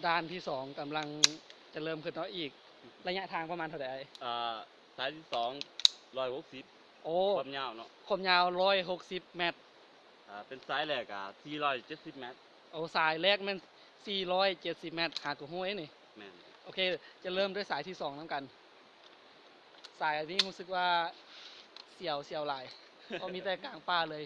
ດ່ານທີສອງກຳລັງຈະເລີ່ມຂຶ້ນເນາະ ອີກໄລຍະທາງປະມານເທົ່າໃດ? ອ່າ ສາຍທີສອງ ຮ້ອຍຫົກສິບ ໂອ້ ຄວາມຍາວເນາະ ຄວາມຍາວຮ້ອຍຫົກສິບແມັດ. ອ່າ ເປັນສາຍແລກກະສີ່ຮ້ອຍເຈັດສິບແມັດ. ໂອ້ ສາຍແລກແມ່ນສີ່ຮ້ອຍເຈັດສິບແມັດ ຫາກະຮູ້ເດ້ນີ້. ແມ່ນ. ໂອເຄ ຈະເລີ່ມດ້ວຍສາຍທີສອງນຳກັນ. ສາຍອັນນີ້ຮູ້ສຶກວ່າສຽວ ສຽວຫຼາຍ ເພາະມີແຕ່ກາງປ່າເລີຍ.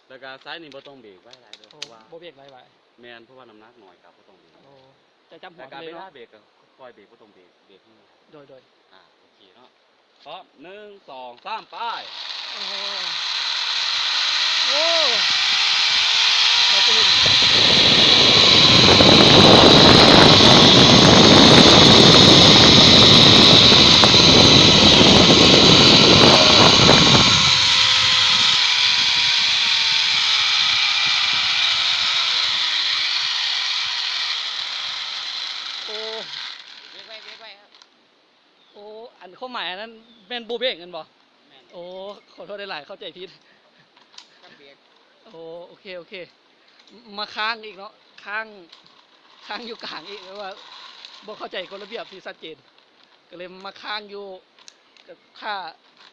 ແລ້ວກະສາຍນີ້ບໍ່ຕ້ອງເບຣກໄວຫຼາຍເດີ ໂອ້ ເພາະວ່າ ບໍ່ເບຣກໄວ ແມ່ນ ເພາະວ່ານ້ຳໜັກໜ້ອຍກະບໍ່ຕ້ອງເບຣກ. ໂອ້ ຈະຈຳຫົວ ແລ້ວກະເວລາເບຣກກະຄ່ອຍເບຣກ ບໍ່ຕ້ອງເບຣກ ເບຣກແຮງ. ໂດຍ ໂດຍ. ອ່າ ໂອເຄເນາະ ພ້ອມ ໜຶ່ງ ສອງ ສາມ ໄປ. ໂອ້ໂຫ ໂອ້ ເຮົາຈະເຫັນ ໂອ້ ເບຣກໄວ້ ເບຣກໄວ້. ໂອ້ ອັນຄວາມໝາຍອັນນັ້ນແມ່ນບໍ່ເບຣກແມ່ນບໍ່? ແມ່ນ. ໂອ້ ຂໍໂທດຫຼາຍໆ ເຂົ້າໃຈຜິດ. ໂອ້ ໂອເຄ ໂອເຄ ມາຄ້າງອີກເນາະ ຄ້າງ ຄ້າງຢູ່ກາງອີກ ແບບວ່າບໍ່ເຂົ້າໃຈກົດລະບຽບທີ່ຊັດເຈນ ກະເລີຍມາຄ້າງຢູ່ ກະຖ້າ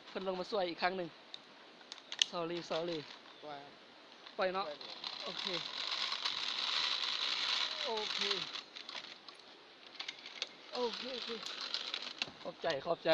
ເພິ່ນລົງມາຊ່ວຍອີກຄັ້ງໜຶ່ງ. Sorry sorry. ປ່ອຍ ປ່ອຍເນາະ. ໂອເຄ ໂອເຄ ໂອເຄ ໂອເຄ ຂອບໃຈ ຂອບໃຈ.